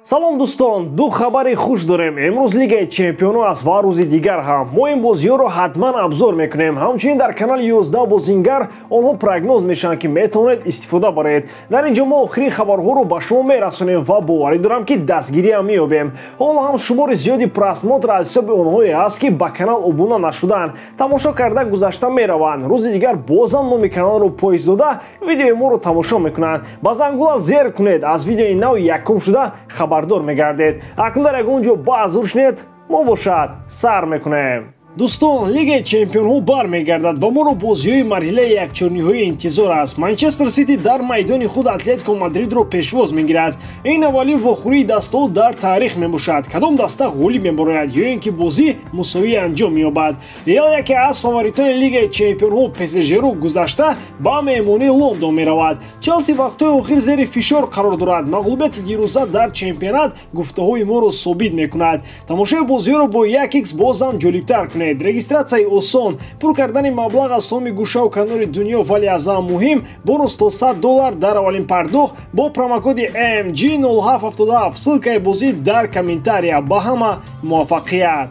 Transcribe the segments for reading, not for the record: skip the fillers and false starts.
Салом, дӯстон! Ду хабари хуш дорем. Имрӯз Лигаи чемпионо аст ва рӯзи дигар ҳам мо ин бозиҳоро ҳатман обзор мекунем. Ҳамчунин дар канали 11 бозингар онҳо прогноз мешаванд, ки метавонед истифода баред. Дар ин ҷо мо охирин хабарҳоро ба шумо мерасонем ва боварӣ дорам, ки дастгириам меёбем. Ҳоло ҳам шумори зиёди просмотр аз ҳисоби онҳое аст, ки ба канал обуна нашуданд, тамошо карда гузашта мераванд. Рӯзи дигар бозам номи каналро поиз дода, видеои моро тамошо мекунанд. Ба зангула зер кунед, аз видеои нав якум шуда хабардор мегардед. Акнун дар ягон ҷо баъзур шинед, мо бошад сар мекунем. Дӯстон, Лигаи чемпионҳо бармегардад ва моро бозиҳои марҳилаи якчорниҳоӣ интизор аст. Манчестер Сити дар майдони худ Атлетико Мадридро пешвоз мегирад. Ин аввалин вохӯрии дастаҳо дар таърих мебошад. Кадом даста ғолиб мебарояд ё ин ки бозӣ мусовӣ анҷом меёбад? Реал, яке аз фаворитони Лигаи чемпионҳо, ПСЖро гузашта, ба меҳмонии Лондон меравад. Челси вақтҳои охир зери фишор қарор дорад. Мағлубияти дирӯза дар чемпионат гуфтаҳои моро собит мекунад. Тамошои бозиҳоро бо 1x бозам ҷолибтар кунед. Регистратсияи осон, пур кардани маблағ аз томи гӯшаву канори дунё, вале аз ҳама муҳим бонус то 100 доллар дар аввалин пардохт бо промокоди MG0777. Ссылкаи бозӣ дар комментария. Ба ҳама муваффақият!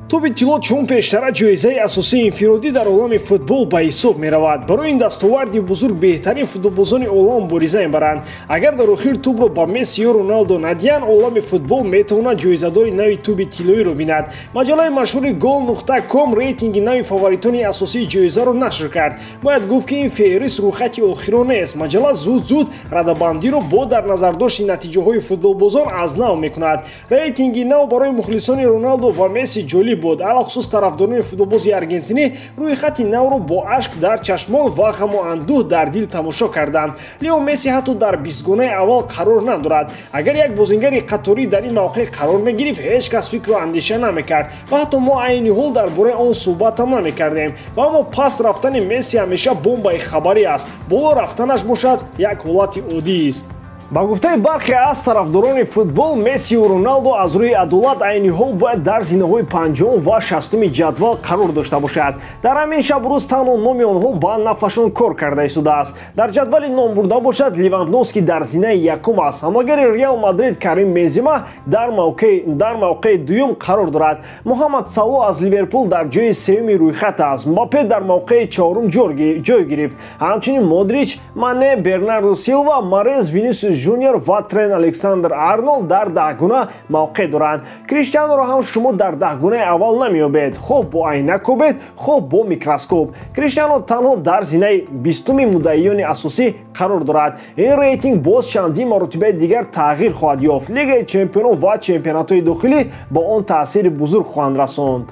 Тӯби тилло чун пештара ҷоизаи асосии инфиродӣ дар олами футбол ба ҳисоб меравад. Барои ин дастоварди бузург беҳтарин футболбозони олам мубориза мебаранд. Агар дар охир тӯбро ба Месси ё Роналдо надиҳанд, олами футбол метавонад ҷоизадори нави тӯби тиллоиро бинад. Маҷаллаи машҳури Гол.ком рейтинги нави фаворитони асосии ҷоизаро нашр кард. Бояд гуфт, ки ин феҳрист рӯйхати охирон нест. Маҷалла зуд-зуд радабандиро бо дар назардошти натиҷаҳои футболбозон аз нав мекунад. Рейтинги нав барои мухлисони Роналдо ва Месси ҷолиб буд. Алахусус тарафдорони футболбози аргентинӣ рӯйхати навро бо ашк дар чашмон ва ғаму андӯҳ дар дил тамошо карданд. Лео Месси ҳатто дар бистгонаи аввал қарор надорад. Агар як бозингари қаторӣ дар ин мавқеъ қарор мегирифт, ҳеҷ кас фикру андеша намекард ва ҳатто мо айни ҳол дар бораи он суҳбатам намекардем. Ва аммо паст рафтани Месси ҳамеша бомбаи хабарӣ аст, боло рафтанаш бошад, як ҳолати оддист. Ба гуфтаи бархе аз тарафдорони футбол, Мессиу Роналдо аз рӯи адолат айни ҳол бояд дар зинаҳои панҷум ва шастуми ҷадвал қарор дошта бошад. Дар ҳамин шабу рӯз танҳо номи онҳо ба нафашон кор карда истодааст. Дар ҷадвали номбурда бошад, Левандовский дар зинаи якум аст. Ҳамлагари Реал Мадрид Карим Бензима дар мавқеи дуюм қарор дорад. Муҳаммад Сало аз Ливерпул дар ҷои сеюми рӯйхат аст. Мбаппе дар мавқеи чорум ҷой гирифт. Ҳамчунин Модрич, Мане, Бернардо Силва, Марез, Винисиус Жуниор ва Трент Александр Арнолд дар даҳгуна мавқеъ доранд. Криштианоро ҳам шумо дар даҳгунаи аввал намеёбед, хоҳ бо айнак кӯбед, хоҳ бо микроскоп. Криштиано танҳо дар зинаи 20-уми муддаиёни асосӣ қарор дорад. Ин рейтинг боз чандин маротибаи дигар тағйир хоҳад ёфт. Лигаи чемпионон ва чемпионатҳои дохилӣ ба он таъсири бузург хоҳанд расонд.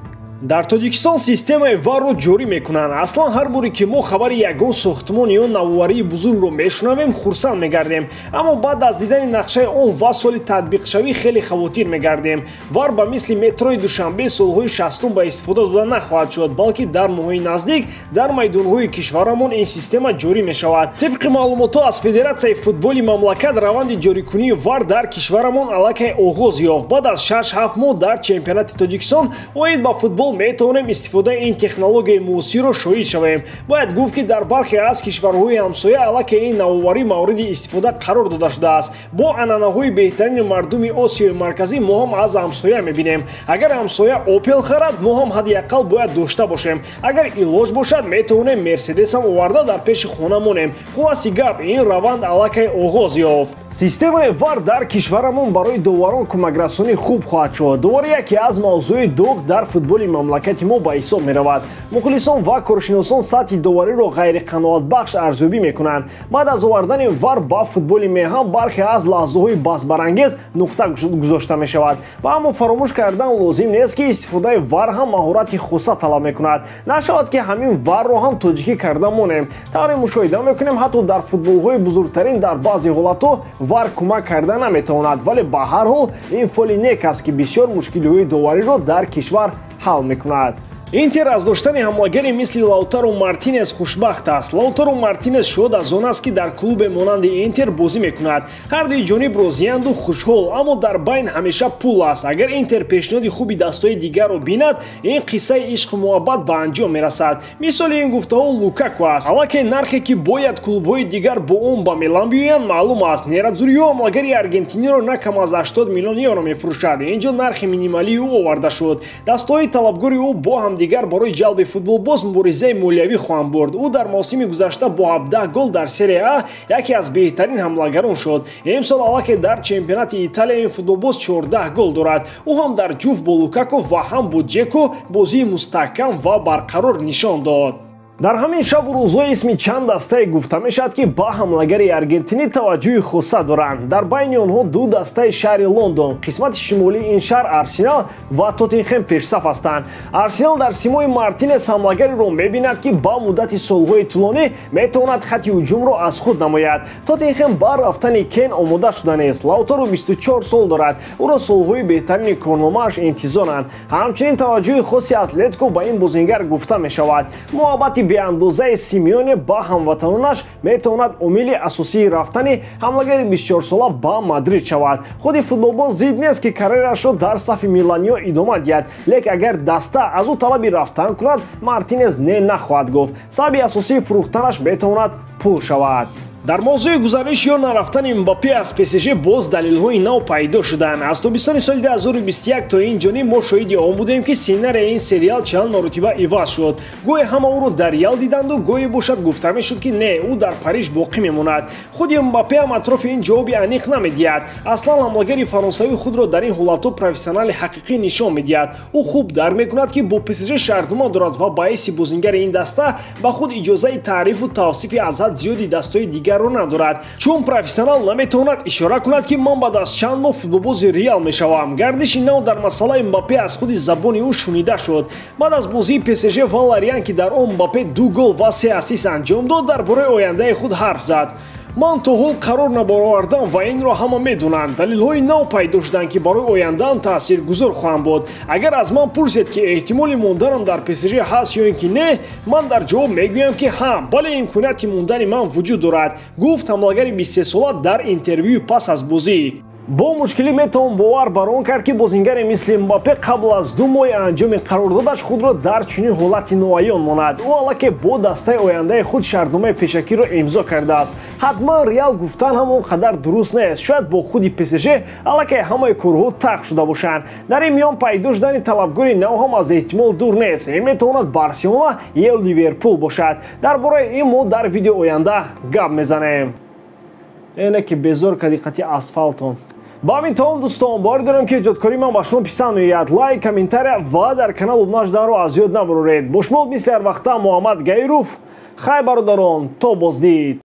Дар Тоҷикистон системаи ВАРро ҷорӣ мекунанд. Аслан ҳар боре ки мо хабари ягон сохтмон ё навоварии бузургро мешунавем, хурсанд мегардем, аммо баъд аз дидани нақшаи он ва соли татбиқшавӣ хеле хавотир мегардем. ВАР ба мисли метрои Душанбе солҳои 60-ум ба истифода дода нахоҳад шуд, балки дар моҳҳои наздик дар майдонҳои кишварамон ин система ҷорӣ мешавад. Тибқи маълумотҳо аз Федератсияи футболи мамлакат, раванди ҷорикунии ВАР дар кишварамон аллакай оғоз ёфт. Баъд аз 6-7 моҳ дар чемпионати Тоҷикистон оид ба футбол метавонем истифодаи ин технологияи муосирро шоҳид шавем. Бояд гуфт, ки дар бархе аз кишварҳои ҳамсоя аллакай ин навоварӣ мавриди истифода қарор дода шудааст. Бо анъанаҳои беҳтарини мардуми Осиёи Марказӣ мо ҳам аз ҳамсоя мебинем. Агар ҳамсоя Опел харад, мо ҳам ҳадди ақал бояд дошта бошем. Агар илоҷ бошад, метавонем Мерседесам оварда, дар пеши хона монем. Хулоси гап, ин раванд аллакай оғоз ёфт. Системаи ВАР дар кишварамон барои доварон кӯмакрасонӣ хуб хоҳад шуд. Доварӣ яке аз мавзӯи доғ дар футболи мамлакати мо ба ҳисоб меравад. Мухлисон ва коршиносон сатҳи довариро ғайриқаноатбахш арзёбӣ мекунанд. Баъд аз овардани ВАР ба футболи меҳан, бархе аз лаҳзаҳои баҳсбарангез нуқта гузошта мешавад. Ва аммо фаромӯш кардан лозим нест, ки истифодаи ВАР ҳам маҳорати хоса талаб мекунад. Нашавад, ки ҳамин ВАРро ҳам тоҷикӣ карда монем. Тавре мушоҳида мекунем, ҳатто дар футболҳои бузургтарин дар баъзе ҳолатҳо ВАР кӯмак карда наметавонад. Вале ба ҳар ҳол ин фоли нек аст, ки бисёр мушкилиҳои довариро дар кишвар ҳал мекунад. Интер аз доштани ҳамлагаре мисли Лаутаро Мартинес хушбахт аст. Лаутаро Мартинес шод аз он аст, ки дар клубе монанди Интер бозӣ мекунад. Ҳар дуи ҷониб розиянду хушҳол, аммо дар байн ҳамеша пул аст. Агар Интер пешниҳоди хуби дастҳои дигарро бинад, ин қиссаи ишқу муҳаббат ба анҷом мерасад. Мисоли ин гуфтаҳо Лукаку аст. Аллакай нархе, ки бояд клубҳои дигар бо он ба Милан биёянд, маълум аст. Нерадзуриё ҳамлагари аргентиниро на кам аз 80 миллион евро мефурӯшад. Инҷо нархи минималии ӯ оварда шуд. Дастҳои талабгори ӯ бо ҳамдигар барои ҷалби футболбоз муборизаи молиявӣ хоҳанд бурд. Ӯ дар мавсими гузашта бо 17 гол дар Серия А яке аз беҳтарин ҳамлагарон шуд. Имсол аллакай дар чемпионати Италия ин футболбоз 14 гол дорад. Ӯ ҳам дар ҷуфт бо Лукаку ва ҳам бо Ҷеко бозии мустаҳкам ва барқарор нишон дод. Дар ҳамин шабу рӯзҳо исми чанд дастае гуфта мешавад, ки ба ҳамлагари аргентинӣ таваҷҷӯҳи хоса доранд. Дар байни онҳо ду дастаи шаҳри Лондон, қисмати шимолии ин шаҳр, Арсенал ва Тоттенхем пешсаф ҳастанд. Арсенал дар симои Мартинес ҳамлагареро мебинад, ки ба муддати солҳои тӯлонӣ метавонад хати ҳуҷумро аз худ намояд. Тоттенхем ба рафтани Кен омода шуда нест. Лаутаро 24 сол дорад, ӯро солҳои беҳтарини корномааш интизоранд. Ҳамчунин таваҷҷӯҳи хоси Атлетико ба ин бозингар гуфта мешавад. Муҳаббати беандозаи Симеоне ба ҳамватанонаш метавонад омили асосии рафтани ҳамлагари 24сола ба Мадрид шавад. Худи футболбоз зид нест, ки карьерашро дар сафи миланиё идома диҳад, лекин агар даста аз ӯ талаби рафтан кунад, Мартинес не нахоҳад гуфт. Сабаби асосии фурӯхтанаш метавонад пул шавад. Дар мавзӯи гузариш ё нарафтани Мбаппе аз ПСЖ боз далелҳои нав пайдо шуданд. Аз тобистони соли 2021 то ин ҷониб мо шоҳиди он будем, ки сценарияи ин сериал чанд маротиба иваз шуд. Гоҳе ҳама ӯро дар Реал диданду, гоҳе бошад гуфта мешуд, ки не, ӯ дар Париж боқӣ мемонад. Худи Мбаппе ҳам атрофи ин ҷавоби аниқ намедиҳад. Аслан ҳамлагари фаронсавӣ худро дар ин ҳолатҳо профессионали ҳақиқӣ нишон медиҳад. Ӯ хуб дарк мекунад, ки бо ПСЖ шартнома дорад ва ба ҳайси бозингари ин даста ба худ иҷозаи таърифу тавсифи аз ҳад зиёди дастҳои дигар надорад. Чун профессионал наметавонад ишора кунад, ки ман баъд аз чанд моҳ футболбози Реал мешавам. Гардиши нав дар масъалаи Мбаппе аз худи забони ӯ шунида шуд. Баъд аз бозии ПСЖ ва Лориан, ки дар он Мбаппе 2 гол ва 3 ассист анҷом дод, дар бораи ояндаи худ ҳарф зад. Ман то ҳол қарор набаровардам ва инро ҳама медонанд. Далелҳои нав пайдо шуданд, ки барои ояндаам таъсиргузор хоҳанд буд. Агар аз ман пурсед, ки эҳтимоли монданам дар ПСЖ ҳаст ё ин ки не, ман дар ҷавоб мегӯям, ки ҳа, бале, имконияти мондани ман вуҷуд дорад, гуфт ҳамлагари 23сола дар интервюи пас аз бозӣ. Бо мушкилӣ метавон бовар бар он кард, ки бозингаре мисли Мбаппе қабл аз 2 моҳи анҷоми қарордодаш худро дар чунин ҳолати ноаён монад. Ӯ аллакай бо дастаи ояндаи худ шартномаи пешакиро имзо кардааст. Ҳатман Реал гуфтан ҳам он қадар дуруст нест. Шояд бо худи ПСЖ аллакай ҳамаи корҳо тақ шуда бошанд. Дар ин миён пайдо шудани талабгори нав ҳам аз эҳтимол дур нест. Ин метавонад Барселона ё Ливерпул бошад. Дар бораи ин мо дар видеои оянда гап мезанем. Эне ки безор кади қати асфалтон. Ба ҳамин тамом, дӯстон, бовар дорам, ки эҷодкории ман ба шумо писанд меояд. Лайк, комментария ва дар канал обуна шуданро аз ёд набароред. Бо шумо мисли ҳар вақта Муҳаммад Гаиров. Хай, бародарон, то боздид.